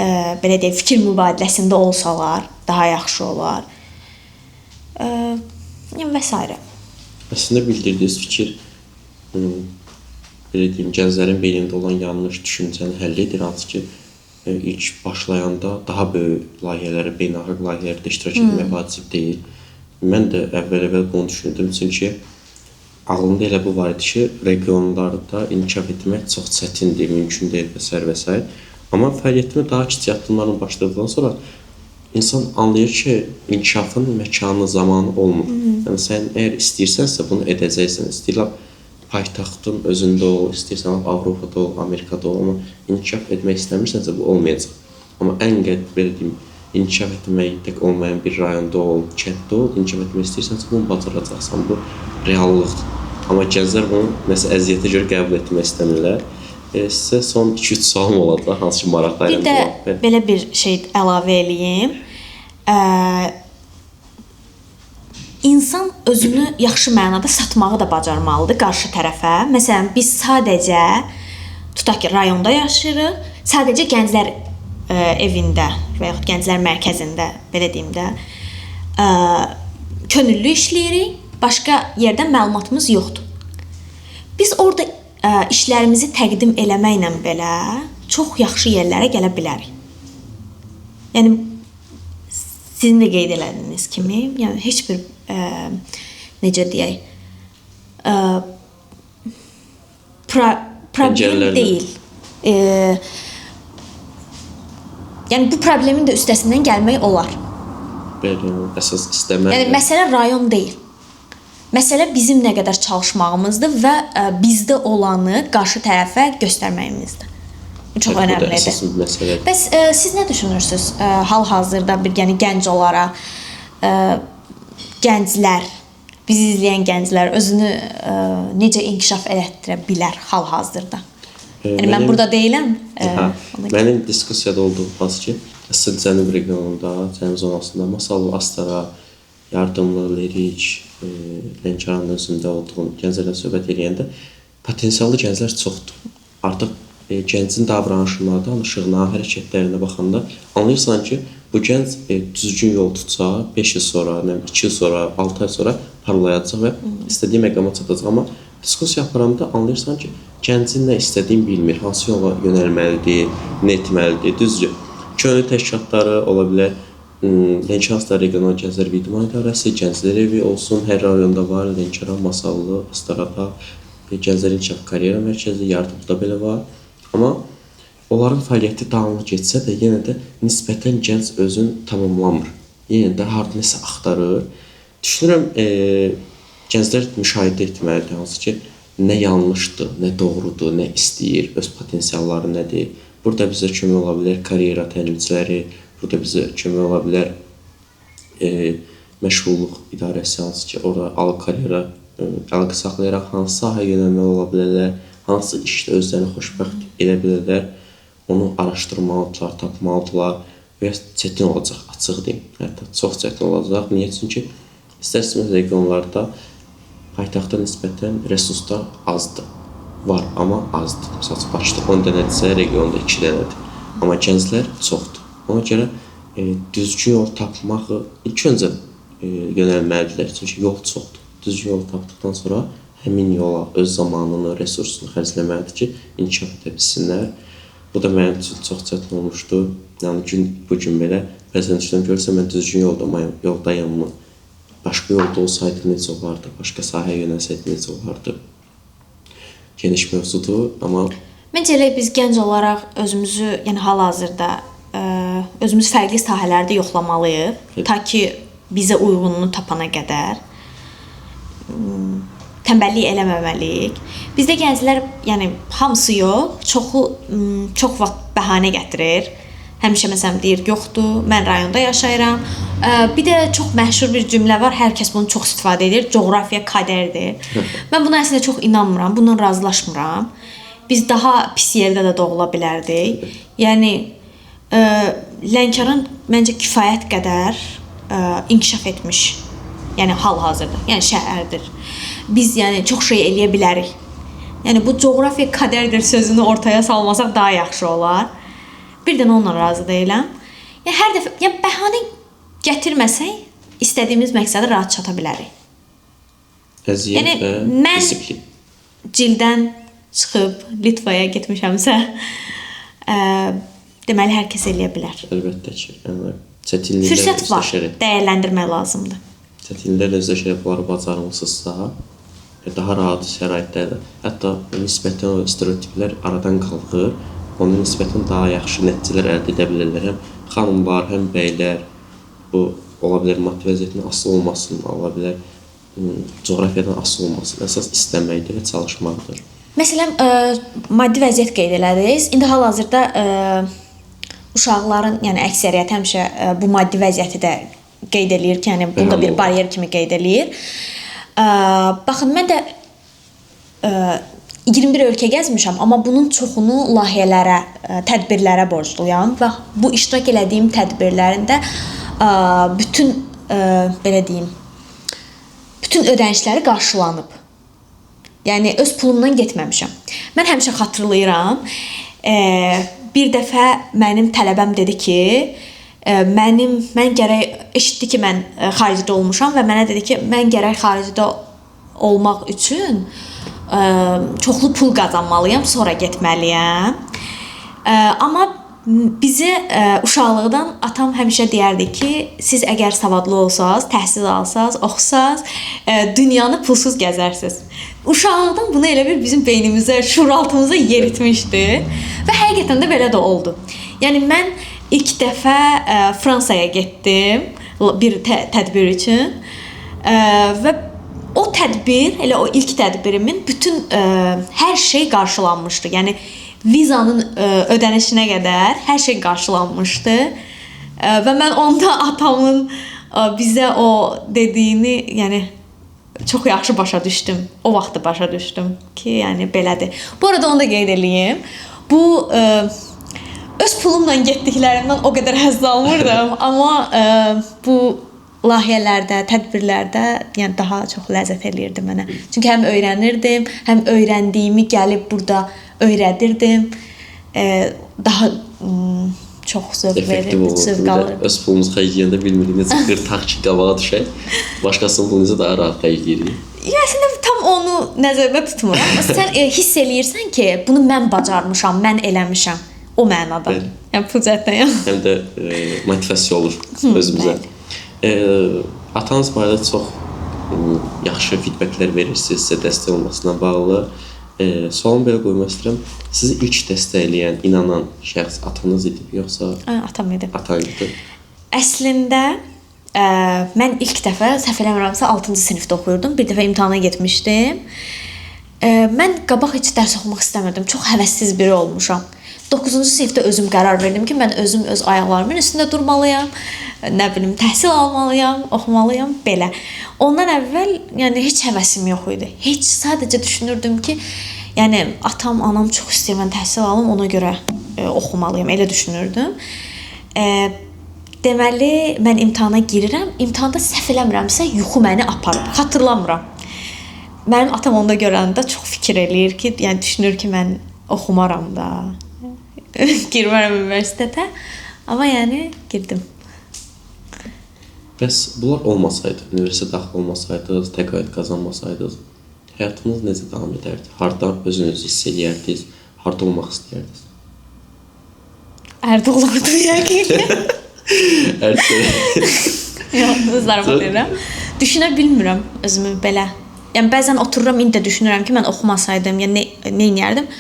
belə deyək, fikir mübadiləsində olsalar daha yaxşı olar. Yəni və sairə. Əslində bildirdiyiniz fikir belə deyim, gənclərin beynində olan yanlış düşüncəni həll edir, hansı ki, ilk başlayanda daha böyük layihələrə, beynəlxalq layihələrdə iştirak etmək vacib deyil. Mən də əvvəl-əvvəl bunu düşünürdüm, çünki ağlımda elə bu var idi ki, regionlarda inkişaf etmək çox çətindir, mümkün deyil və sair və sair. Amma fəaliyyətimi daha kiçik addımlarla başladıqdan sonra insan anlayır ki, inkişafın məkanı, zamanı olmur. Yəni sən əgər istəyirsənsə bunu edəcəksən. İstəyirlər paytaxtın özündə ol, istəyirsən Avropada ol, Amerikada ol, amma inkişaf etmək istəmirsənsə bu olmayacaq. Amma ən qədər belə deyim, inkişaf etmək tək olmayan bir rayonda ol, kənddə ol, inkişaf etmək istəyirsənsə bunu bacaracaqsan. Bu reallıqdır. Amma gənclər bunu nəsə əziyyətə görə qəbul etmək istəmirlər. Sizə son 2-3 sualım olacaq, hansı ki maraqlı Bir də belə bir şey əlavə eləyim. İnsan özünü yaxşı mənada satmağı da bacarmalıdır qarşı tərəfə. Məsələn, biz sadəcə tutaq ki, rayonda yaşayırıq, sadəcə gənclər evində və yaxud gənclər mərkəzində, belə deyim də, könüllü işləyirik, başqa yerdən məlumatımız yoxdur. Biz orada işlərimizi təqdim eləməklə belə çox yaxşı yerlərə gələ bilərik. Yəni sizin də qeyd elədiyiniz kimi, yəni heç bir necə deyək, problem deyil. Yəni bu problemin də üstəsindən gəlmək olar. Bəli, əsas istəmək. Yəni məsələ rayon deyil. Məsələ bizim nə qədər çalışmağımızdır və bizdə olanı qarşı tərəfə göstərməyimizdir. Bu çox önəmlidir. Məsələdir. Bəs siz nə düşünürsünüz? Hal-hazırda bir yəni gənc olaraq gənclər Bizi izləyən gənclər özünü necə inkişaf elətdirə bilər hal-hazırda? Yəni mən burada deyiləm. Mənim diskussiyada olduğum hansı ki, əsas Cənub regionunda, Cənub zonasında Masallı, Astara, Yardımlı, Lerik, Lənkəranın özündə olduğum gənclərlə söhbət eləyəndə potensiallı gənclər çoxdur. Artıq gəncin davranışına, danışığına, hərəkətlərinə baxanda anlayırsan ki, bu gənc düzgün yol tutsa 5 il sonra, nə bilim 2 il sonra, 6 ay sonra parlayacaq və istədiyi məqama çatacaq. Amma diskussiya aparanda anlayırsan ki, gəncin nə istədiyini bilmir, hansı yola yönəlməlidir, nə etməlidir. Düzdür, könüllü təşkilatları ola bilər, Lənkəran Regional Gənclər və İdman İdarəsi, Gənclər Evi olsun, hər rayonda var, Lənkəran, Masallı, Astarada, Gənclər İnkişaf Karyera Mərkəzi, Yardımda belə var. Amma onların fəaliyyəti davamlı getsə də yenə də nisbətən gənc özünü tamamlamır. Yenə də harda nəsə axtarır. Düşünürəm, gənclər müşahidə etməlidir, hansı ki, nə yanlışdır, nə doğrudur, nə istəyir, öz potensialları nədir. Burada bizə kömək ola bilər karyera təlimçiləri, burada bizə kömək ola bilər məşğulluq idarəsi, hansı ki, orada alıb karyera əlaqə saxlayaraq hansı sahəyə yönəlməli ola bilərlər, hansı işdə özlərini xoşbəxt edə bilərlər, onu araşdırmalıdırlar, tapmalıdırlar və çətin olacaq, açıq deyim. Hətta çox çətin olacaq. Niyə? Çünki istər-istəməz regionlarda paytaxta nisbətən resurslar azdır. Var, amma azdır. Məsəl üçün, Bakıda 10 dənədirsə, regionda 2 dənədir. Amma gənclər çoxdur. Ona görə düzgün yol tapmağı ilk öncə yönəlməlidirlər. Çünki yol çoxdur. Düzgün yol tapdıqdan sonra həmin yola öz zamanını, resursunu xərcləməlidir ki, inkişaf edə bilsinlər. Bu da mənim üçün çox çətin olmuşdu. Yəni gün bu gün belə bəzən düşünürəm, görürsən mən düzgün yoldayam mı? Başqa yolda olsaydı necə olardı? Başqa sahəyə yönəlsəydi necə olardı? Geniş mövzudur, amma məncə elə biz gənc olaraq özümüzü, yəni hal-hazırda özümüzü fərqli sahələrdə yoxlamalıyıq, ta ki bizə uyğununu tapana qədər. Tənbəllik eləməməliyik. Bizdə gənclər, yəni hamısı yox, çoxu çox vaxt bəhanə gətirir. Həmişə məsələn deyir, yoxdur, mən rayonda yaşayıram. Bir də çox məşhur bir cümlə var, hər kəs bunu çox istifadə edir. Coğrafiya qədərdir. Mən buna əslində çox inanmıram, bundan razılaşmıram. Biz daha pis yerdə də doğula bilərdik. Yəni Lənkəran məncə kifayət qədər inkişaf etmiş. Yəni hal-hazırda, yəni şəhərdir. Biz yəni çox şey eləyə bilərik. Yəni bu coğrafiya qədərdir sözünü ortaya salmasaq daha yaxşı olar. Bir dənə onunla razı deyiləm. Yəni hər dəfə, yəni bəhanə gətirməsək istədiyimiz məqsədə rahat çata bilərik. Əziyyət yəni, və mən disiplin. Cildən çıxıb Litvaya getmişəmsə, deməli hər kəs eləyə bilər. Əlbəttə ki, yəni çətinliklərlə fürsət var, dəyərləndirmək lazımdır. Çətinliklərlə üzləşərək bunları bacarmısınızsa, daha rahat şəraitlərdə, hətta nisbətən o stereotiplər aradan qalxır, onun nisbətən daha yaxşı nəticələr əldə edə bilərlər. Həm xanımlar, həm bəylər, bu ola bilər maddi vəziyyətindən asılı olmasın, ola bilər coğrafiyadan asılı olmasın. Əsas istəməkdir və çalışmaqdır. Məsələn, maddi vəziyyət qeyd elədiniz. İndi hal-hazırda uşaqların, yəni əksəriyyəti həmişə bu maddi vəziyyəti də qeyd eləyir ki, yəni bunu da bir baryer kimi qeyd eləyir. Baxın, mən də 21 ölkə gəzmişəm, amma bunun çoxunu layihələrə, tədbirlərə borcluyam və bu iştirak elədiyim tədbirlərin də bütün belə deyim, bütün ödənişləri qarşılanıb. Yəni öz pulumdan getməmişəm. Mən həmişə xatırlayıram. Bir dəfə mənim tələbəm dedi ki, mən gərək eşitdi ki, mən xaricdə olmuşam və mənə dedi ki, mən gərək xaricdə olmaq üçün çoxlu pul qazanmalıyam, sonra getməliyəm. Amma bizi uşaqlıqdan atam həmişə deyərdi ki, siz əgər savadlı olsaz, təhsil alsaz, oxusaz, dünyanı pulsuz gəzərsiniz. Uşaqlıqdan bunu elə bir bizim beynimizə, şuuraltımıza yeritmişdi və həqiqətən də belə də oldu. Yəni mən ilk dəfə Fransaya getdim bir tədbir üçün və o tədbir, elə o ilk tədbirimin bütün hər şey qarşılanmışdı. Yəni vizanın ödənişinə qədər hər şey qarşılanmışdı və mən onda atamın bizə o dediyini, yəni Çox yaxşı başa düşdüm. O vaxtı başa düşdüm ki, yəni belədir. Bu arada onu da qeyd eləyim. Bu öz pulumla getdiklərimdən o qədər həzz almırdım, amma bu layihələrdə, tədbirlərdə, yəni daha çox ləzzət eləyirdi mənə. Çünki həm öyrənirdim, həm öyrəndiyimi gəlib burada öyrədirdim. Daha çox zövq verirdi, zövq alırdım. Öz pulumuzu xərcləyəndə bilmirik necə qırtaq ki qabağa düşək. Başqasının pulunu isə daha rahat xərcləyirik. Ya əslində tam onu nəzərdə tutmuram. Sən hiss eləyirsən ki, bunu mən bacarmışam, mən eləmişəm. O mənada. Bəli. Yəni pul cəhətdən yox. Həm də motivasiya olur özümüzə. Atanız barədə çox yaxşı feedbacklər verirsiniz, sizə dəstək olmasına bağlı. Sualımı belə qoymaq istəyirəm. Sizi ilk dəstəkləyən, inanan şəxs atanız idi yoxsa? Atam idi. Atan idi. Əslində mən ilk dəfə, səhv eləmirəmsə 6-cı sinifdə oxuyurdum. Bir dəfə imtahana getmişdim. Mən qabaq heç dərs oxumaq istəmirdim. Çox həvəssiz biri olmuşam. 9-cu sinifdə özüm qərar verdim ki, mən özüm öz ayaqlarımın üstündə durmalıyam, nə bilim, təhsil almalıyam, oxumalıyam, belə. Ondan əvvəl, yəni heç həvəsim yox idi. Heç, sadəcə düşünürdüm ki, yəni atam, anam çox istəyir mən təhsil alım, ona görə oxumalıyam, elə düşünürdüm. Deməli, mən imtahana girirəm. İmtahanda səhv eləmirəmsə, yuxu məni aparıb. Xatırlamıram. Mənim atam onda görəndə çox fikir eləyir ki, yəni düşünür ki, mən oxumaram da. Girmərəm universitetə. Amma yəni girdim. Bəs bunlar olmasaydı, universitetə daxil olmasaydınız, təqaüd qazanmasaydınız, həyatınız necə davam edərdi? Harda özünüzü hiss eləyərdiniz? Harda olmaq istəyərdiniz? Ərdə olardım yəqin ki. Ərdə. Yox, zarafat edirəm. Düşünə bilmirəm özümü belə. Yəni bəzən otururam, indi də düşünürəm ki, mən oxumasaydım, yəni nə edərdim?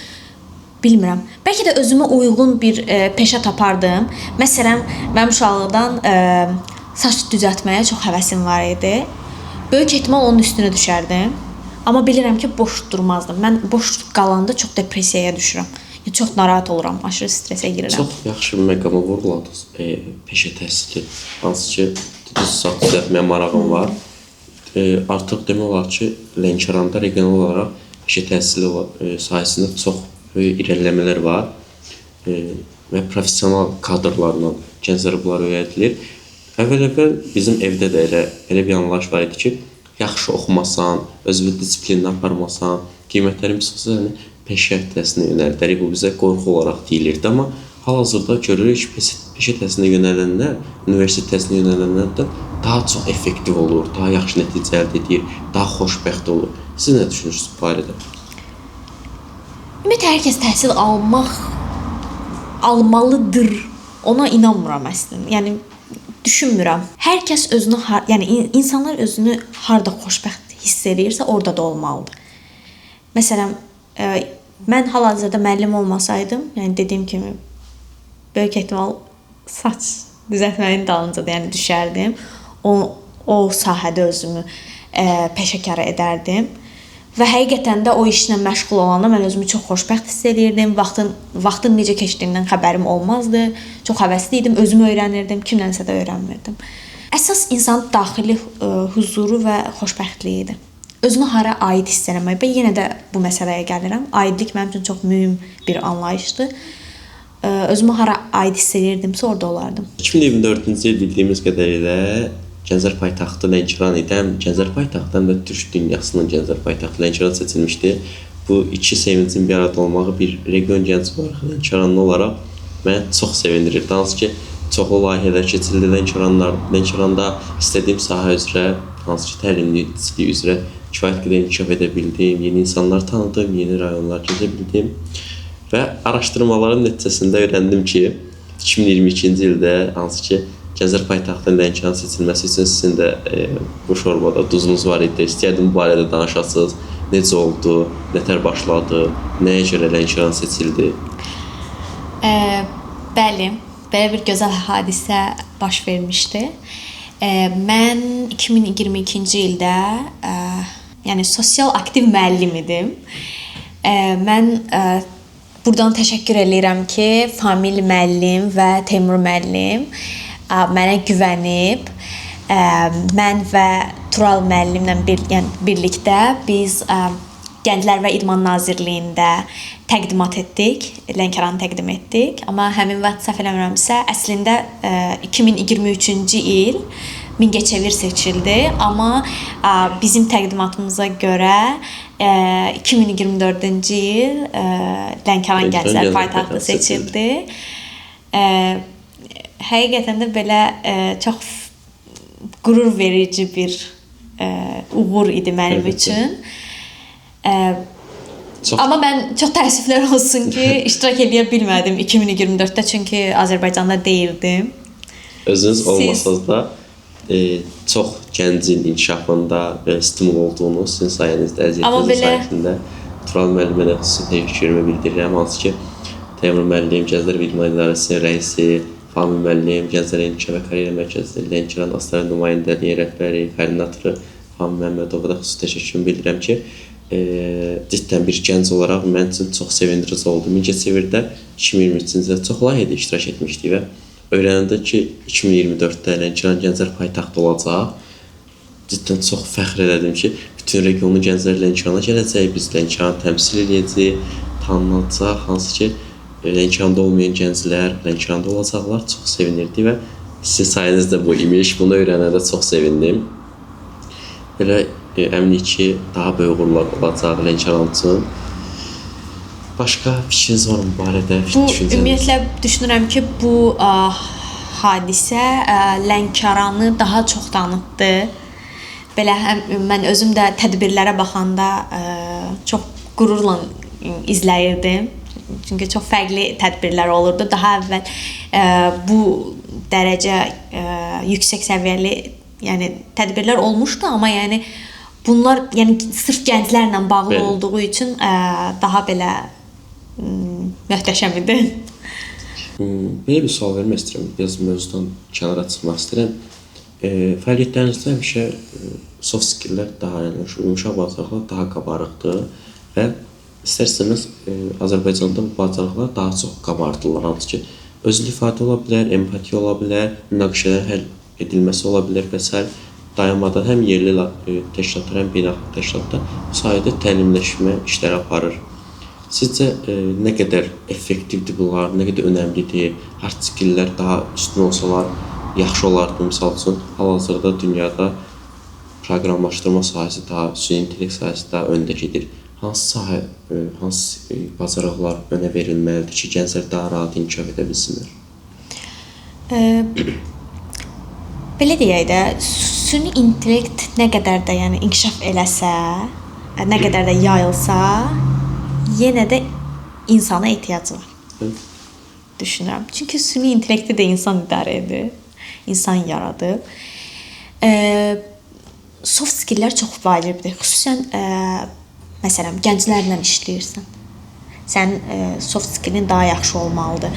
Bilmirəm. Bəlkə də özümə uyğun bir peşə tapardım. Məsələn, mənim uşaqlıqdan saç düzəltməyə çox həvəsim var idi. Böyük ehtimal onun üstünə düşərdim. Amma bilirəm ki, boş durmazdım. Mən boş qalanda çox depressiyaya düşürəm. Yəni, çox narahat oluram, aşırı stressə girirəm. Çox yaxşı bir məqama vurğuladınız. Peşə təhsili, hansı ki, düz saç düzəltməyə marağım var. Artıq demək olar ki, Lənkəranda regional olaraq peşə təhsili sahəsində çox böyük irəliləmələr var və professional kadrlarla gənclər bunlar öyrədilir. Əvvəl-əvvəl bizim evdə də elə bir anlayış var idi ki, yaxşı oxumasan, özünü disiplinlə aparmasan, qiymətlərin pis olsa, yəni peşə təhsilinə yönəldərik. Bu bizə qorxu olaraq deyilirdi, amma hal-hazırda görürük ki, peşə təhsilinə yönələnlər, universitet təhsilinə yönələnlərdən daha çox effektiv olur, daha yaxşı nəticə əldə edir, daha xoşbəxt olur. Siz nə düşünürsünüz bu barədə? Ümumiyyətlə, hər kəs təhsil almalıdır. Ona inanmıram əslində. Yəni düşünmürəm. Hər kəs özünü, yəni insanlar özünü harda xoşbəxt hiss eləyirsə, orada da olmalıdır. Məsələn, mən hal-hazırda müəllim olmasaydım, yəni dediyim kimi böyük ehtimal saç düzəltməyin dalınca da, yəni düşərdim. O sahədə özümü peşəkar edərdim. Və həqiqətən də o işlə məşğul olanda mən özümü çox xoşbəxt hiss eləyirdim. Vaxtın necə keçdiyindən xəbərim olmazdı. Çox həvəsli idim, özümü öyrənirdim, kimlənsə də öyrənmirdim. Əsas insanın daxili huzuru və xoşbəxtliyi idi. Özünü hara aid hiss eləmək. Ben yenə də bu məsələyə gəlirəm. Aidlik mənim üçün çox mühüm bir anlayışdır. Özümü hara aid hiss eləyirdimsə, orada olardım. 2024-cü il bildiyimiz qədərilə Gənclər paytaxtı Lənkəran idi. Həm Gənclər paytaxtı, həm də Türk dünyasının Gənclər paytaxtı Lənkəran seçilmişdi. Bu iki sevincin bir arada olmağı bir region gənci olaraq, Lənkəranlı olaraq məni çox sevindirirdi. Hansı ki, çoxlu layihələr keçirildi Lənkəranda istədiyim sahə üzrə, hansı ki, təlimli üzrə kifayət qədər inkişaf edə bildim, yeni insanlar tanıdım, yeni rayonlar gəzə bildim. Və araşdırmaların nəticəsində öyrəndim ki, 2022-ci ildə hansı ki, Gənclər paytaxtının Lənkəran seçilməsi üçün sizin də bu şorbada duzunuz var idi. İstəyərdim bu barədə danışasınız. Necə oldu, nətər başladı, nəyə görə Lənkəran seçildi? Bəli, belə bir gözəl hadisə baş vermişdi. Mən 2022-ci ildə yəni sosial aktiv müəllim idim. Mən buradan təşəkkür eləyirəm ki, Famil müəllim və Teymur müəllim mənə güvənib, Mən və Tural müəllimlə birlikdə biz Gənclər və İdman Nazirliyində təqdimat etdik, Lənkəranı təqdim etdik. Amma həmin vaxt səhv eləmirəmsə, əslində 2023-cü il Mingəçevir seçildi, amma bizim təqdimatımıza görə 2024-cü il Lənkəran Gənclər Paytaxtı seçildi. Həqiqətən də belə çox qürur verici bir uğur idi mənim üçün. Amma mən çox təəssüflər olsun ki, iştirak eləyə bilmədim 2024-də, çünki Azərbaycanda deyildim. Özünüz olmasanız da çox gəncin inkişafında stimul olduğunuz sizin sayənizdə, əziyyətinizin sayəsində Tural müəllimə də xüsusi təşəkkürümü bildirirəm. Hansı ki, Teymur müəllim, Gənclər və İdman İdarəsinin rəisi, Famil müəllim, Gənclər İnkişaf və Karyera Mərkəzi, Lənkəran Astara nümayəndəliyi rəhbəri, koordinatoru Famil Məmmədova da xüsusi təşəkkürümü bildirirəm ki, cidden bir gənc olaraq mənim üçün çox sevindirici oldu. Mingəçevirdə 2023-cü ildə çox layihədə iştirak etmişdik və öyrənəndə ki, 2024-də Lənkəran Gənclər Paytaxtı olacaq, cidden çox fəxr elədim ki, bütün regionun gəncləri Lənkərana gələcək, biz Lənkəranı təmsil eləyəcəyik, tanınacaq, hansı ki, Lənkəranda olmayan gənclər Lənkəranda olacaqlar, çox sevinirdik və sizin sayənizdə bu imiş, bunu öyrənəndə çox sevindim. Belə əminik ki, daha böyük uğurlar olacaq Lənkəran üçün. Başqa fikriniz var mı bu barədə? Bu, ümumiyyətlə düşünürəm ki, bu hadisə Lənkəranı daha çox tanıtdı. Belə həm mən özüm də tədbirlərə baxanda çox qürurla izləyirdim. Çünki çox fərqli tədbirlər olurdu. Daha əvvəl bu dərəcə yüksək səviyyəli, yəni tədbirlər olmuşdu, amma yəni bunlar yəni sırf gənclərlə bağlı olduğu üçün daha belə möhtəşəm idi. Belə bir sual vermək istəyirəm, biraz mövzudan kənara çıxmaq istəyirəm. Fəaliyyətlərinizdə həmişə soft skilllər daha, yəni yumşaq bacarıqlar daha qabarıqdır və istər-istəməz Azərbaycanda bu bacarıqlar daha çox qabardırlar. Hansı ki, özünü ifadə ola bilər, empatiya ola bilər, münaqişələrin həll edilməsi ola bilər və sair. Dayanmadan həm yerli təşkilatlar, həm beynəlxalq təşkilatlar bu sahədə təlimləşmə işləri aparır. Sizcə nə qədər effektivdir bunlar, nə qədər önəmlidir? Hard skilllər daha üstün olsalar yaxşı olardı. Misal üçün, hal-hazırda dünyada proqramlaşdırma sahəsi daha, süni intellekt sahəsi daha öndə gedir. Hansı sahə, hansı bacarıqlar önə verilməlidir ki, gənclər daha rahat inkişaf edə bilsinlər? Belə deyək də, süni intellekt nə qədər də yəni inkişaf eləsə, nə qədər də yayılsa, yenə də insana ehtiyacı var. Evet. Düşünürəm. Çünki süni intellekti də insan idarə edir, insan yaradıb. Soft skilllər çox vacibdir. Xüsusən məsələn, gənclərlə işləyirsən. Sənin soft skillin daha yaxşı olmalıdır.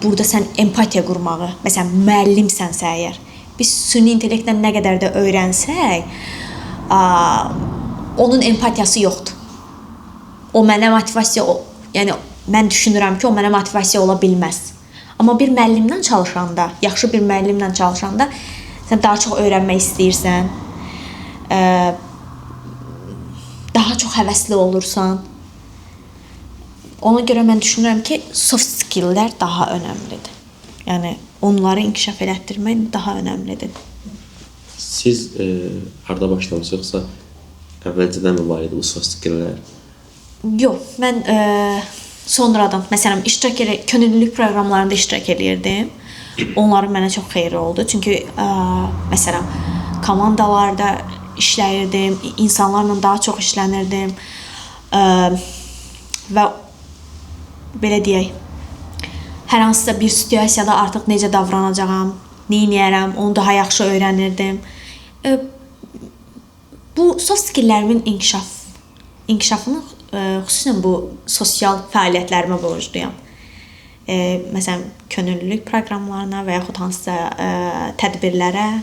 Burada sən empatiya qurmağı, məsələn, müəllimsənsə əgər, biz süni intellektlə nə qədər də öyrənsək, onun empatiyası yoxdur. O mənə motivasiya, yəni mən düşünürəm ki, o mənə motivasiya ola bilməz. Amma bir müəllimlə çalışanda, yaxşı bir müəllimlə çalışanda sən daha çox öyrənmək istəyirsən, daha çox həvəsli olursan. Ona görə mən düşünürəm ki, soft skilllər daha önəmlidir. Yəni onları inkişaf elətdirmək daha önəmlidir. Siz harda başlamısınız, yoxsa əvvəlcədən mi var idi bu soft skilllər? Yox, mən sonradan, məsələn, könüllülük proqramlarında iştirak eləyirdim. Onların mənə çox xeyri oldu. Çünki məsələn, komandalarda işləyirdim, insanlarla daha çox işlənirdim. Və belə deyək, hər hansısa bir situasiyada artıq necə davranacağam, nə eləyərəm, onu daha yaxşı öyrənirdim. Bu soft skilllərimin inkişafını xüsusən bu sosial fəaliyyətlərimə borcluyam. Məsələn, könüllülük proqramlarına və yaxud hansısa tədbirlərə.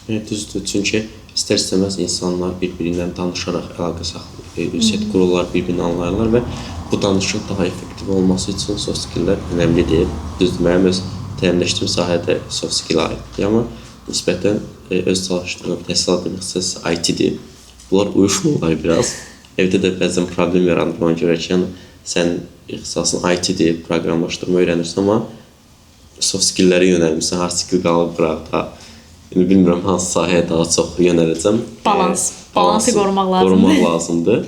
Evet, düzdür. Çünki istər-istəməz insanlar bir-biri ilə danışaraq əlaqə saxlayır, ünsiyyət qururlar, bir-birini anlayırlar və bu danışıq daha effektiv olması üçün soft skilllər önəmlidir. Düzdür, mənim öz Təyinləşdiyim sahədə soft skill aiddir, amma nisbətən öz çalışdığım, təhsil aldığım ixtisas IT-dir. Bunlar uyuşmurlar biraz. Evdə də bəzən problem yaranır ona görə ki, yəni sən ixtisasın IT-dir, proqramlaşdırma öyrənirsən, amma soft skilllərə yönəlmirsən, hard skill qalıb qıraqda. İndi bilmirəm hansı sahəyə daha çox yönələcəm. Balans. Balansı qorumaq lazımdır. Qorumaq lazımdır.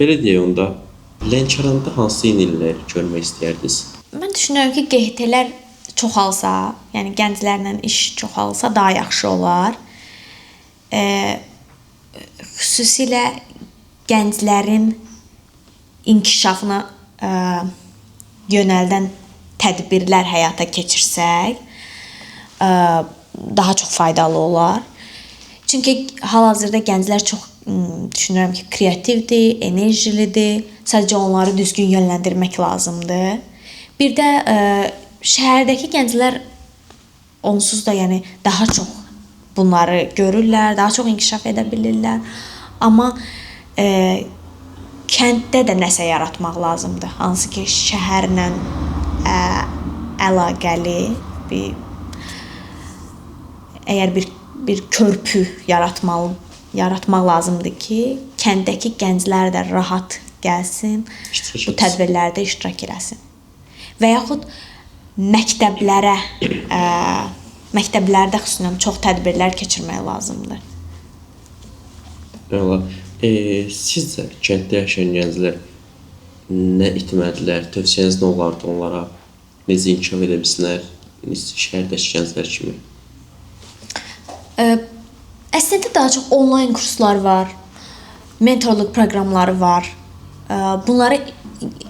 Belə deyək onda, Lənkəranda hansı yeniliklər görmək istəyərdiniz? Mən düşünürəm ki, QHT-lər çoxalsa, yəni gənclərlə iş çoxalsa daha yaxşı olar. Xüsusilə gənclərin inkişafına yönəldən tədbirlər həyata keçirsək, daha çox faydalı olar. Çünki hal-hazırda gənclər çox düşünürəm ki, kreativdir, enerjilidir. Sadəcə onları düzgün yönləndirmək lazımdır. Bir də şəhərdəki gənclər onsuz da, yəni daha çox bunları görürlər, daha çox inkişaf edə bilirlər. Amma kənddə də nəsə yaratmaq lazımdır. Hansı ki, şəhərlə əlaqəli bir əgər bir körpü yaratmaq lazımdır ki, kənddəki gənclər də rahat gəlsin, bu tədbirlərdə iştirak eləsin. Və yaxud məktəblərə, məktəblərdə xüsusən çox tədbirlər keçirmək lazımdır. Eyvallah. Sizcə kənddə yaşayan gənclər nə etməlidirlər? Tövsiyəniz nə olardı onlara? Necə inkişaf edə bilsinlər şəhərdəki gənclər kimi? Əslində daha çox onlayn kurslar var, mentorluq proqramları var. Bunları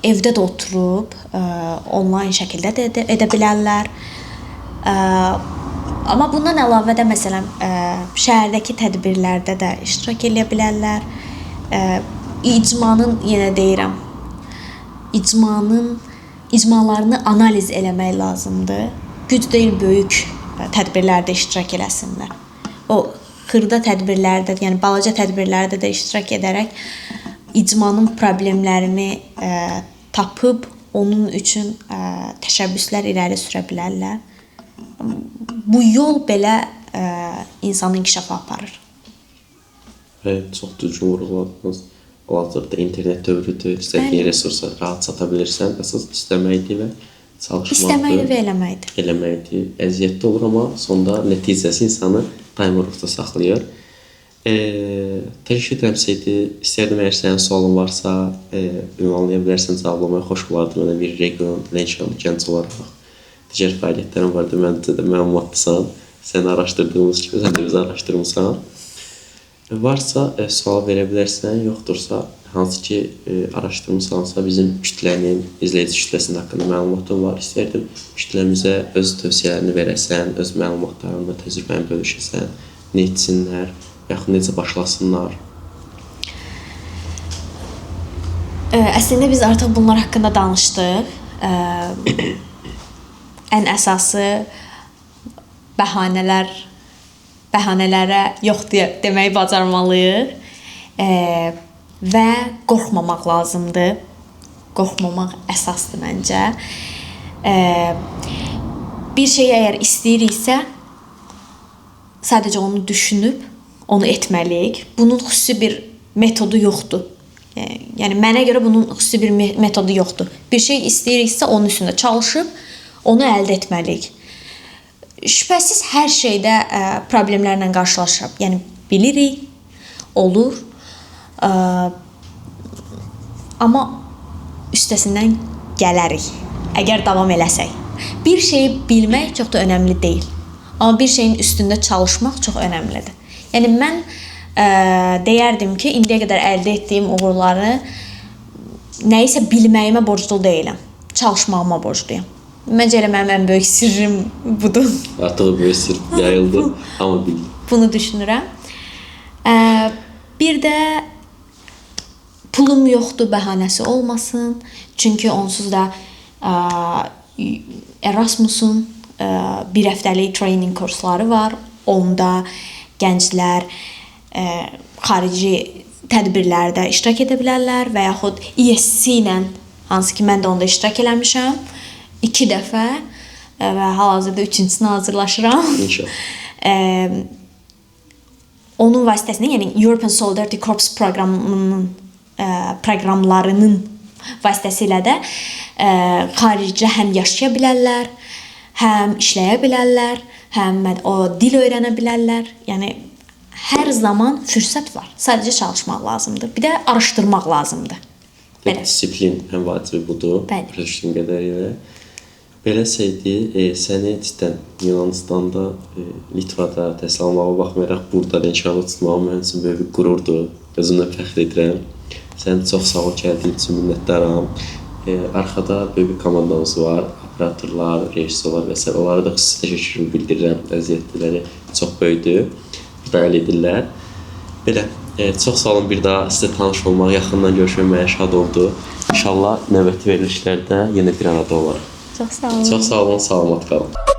evdə də oturub onlayn şəkildə də edə bilərlər. Amma bundan əlavə də məsələn şəhərdəki tədbirlərdə də iştirak edə bilərlər. İcmanın, yenə deyirəm, icmalarını analiz eləmək lazımdır. Güc deyil böyük tədbirlərdə iştirak eləsinlər. O xırda tədbirlərdə, yəni balaca tədbirlərdə də iştirak edərək icmanın problemlərini tapıb onun üçün təşəbbüslər irəli sürə bilərlər. Bu yol belə insanı inkişafa aparır. Evet, çox düzgün vurğuladınız. Hal-hazırda internet dövrüdür, istədiyin resursa rahat çata bilirsən. Əsas istəməkdir və çalışmaqdır. İstəməkdir və eləməkdir. Eləməkdir. Əziyyətli olur, amma sonda nəticəsi insanı daima ruhda saxlayır. Təşəkkür edirəm Seydi. İstərdim əgər sənin sualın varsa, ünvanlaya bilərsən, cavablamaya xoş olardı mənə bir region, Lənkəran gənc olaraq. Digər fəaliyyətlərim vardı, məncə də məlumatlısan. Səni araşdırdığımız kimi sən də bizi araşdırmısan. Varsa sual verə bilərsən, yoxdursa, hansı ki araşdırmısansa bizim kütlənin, izləyici kütləsinin haqqında məlumatın var. İstərdim kütləmizə öz tövsiyələrini verəsən, öz məlumatlarını, təcrübəni bölüşəsən, nə etsinlər, yaxud necə başlasınlar. Əslində biz artıq bunlar haqqında danışdıq. Ən əsası bəhanələrə yox deməyi bacarmalıyıq və qorxmamaq lazımdır. Qorxmamaq əsasdır məncə. Bir şeyi əgər istəyiriksə, sadəcə onu düşünüb, onu etməliyik. Bunun xüsusi bir metodu yoxdur. Yəni mənə görə bunun xüsusi bir metodu yoxdur. Bir şey istəyiriksə, onun üstündə çalışıb, onu əldə etməliyik. Şübhəsiz hər şeydə problemlərlə qarşılaşırıq. Yəni bilirik, olur. Amma üstəsindən gələrik, əgər davam eləsək. Bir şeyi bilmək çox da önəmli deyil. Amma bir şeyin üstündə çalışmaq çox önəmlidir. Yəni mən deyərdim ki, indiyə qədər əldə etdiyim uğurları nəyisə bilməyimə borclu deyiləm. Çalışmağıma borcluyam. Məncə elə mənim ən böyük sirrim budur. Artıq böyük sirr yayıldı, amma bildim. Bunu düşünürəm. Bir də pulum yoxdur bəhanəsi olmasın. Çünki onsuz da Erasmusun bir həftəlik training kursları var. Onda gənclər xarici tədbirlərdə iştirak edə bilərlər və yaxud ESC ilə, hansı ki mən də onda iştirak eləmişəm 2 dəfə Və hal-hazırda üçüncüsünə hazırlaşıram. İnşallah. Onun vasitəsilə, yəni European Solidarity Corps proqramının proqramlarının vasitəsilə də xaricdə həm yaşaya bilərlər, həm işləyə bilərlər, həm o dil öyrənə bilərlər. Yəni hər zaman fürsət var. Sadəcə çalışmaq lazımdır. Bir də araşdırmaq lazımdır. Belə. Disiplin ən vacibi budur. Bəli. Başa düşdüyüm qədərilə. Belə Seydi, səni cidden Yunanistanda, Litvada təhsil almağa baxmayaraq burada Lənkəranda tutmağım mənim üçün böyük bir qürurdur. Özümdən fəxr edirəm. Sən çox sağ ol gəldiyin üçün minnətdaram. Arxada böyük bir komandamız var. Operatorlar, rejissorlar və sair. Onlara da xüsusi təşəkkürümü bildirirəm. Əziyyətləri çox böyükdür. Burada əl edirlər. Belə, çox sağ olun bir daha sizə tanış olmaq, yaxından görüşmək mənə şad oldu. İnşallah növbəti verilişlərdə yenə bir arada olarıq. Çox sağ olun. Çox sağ olun, salamat qalın.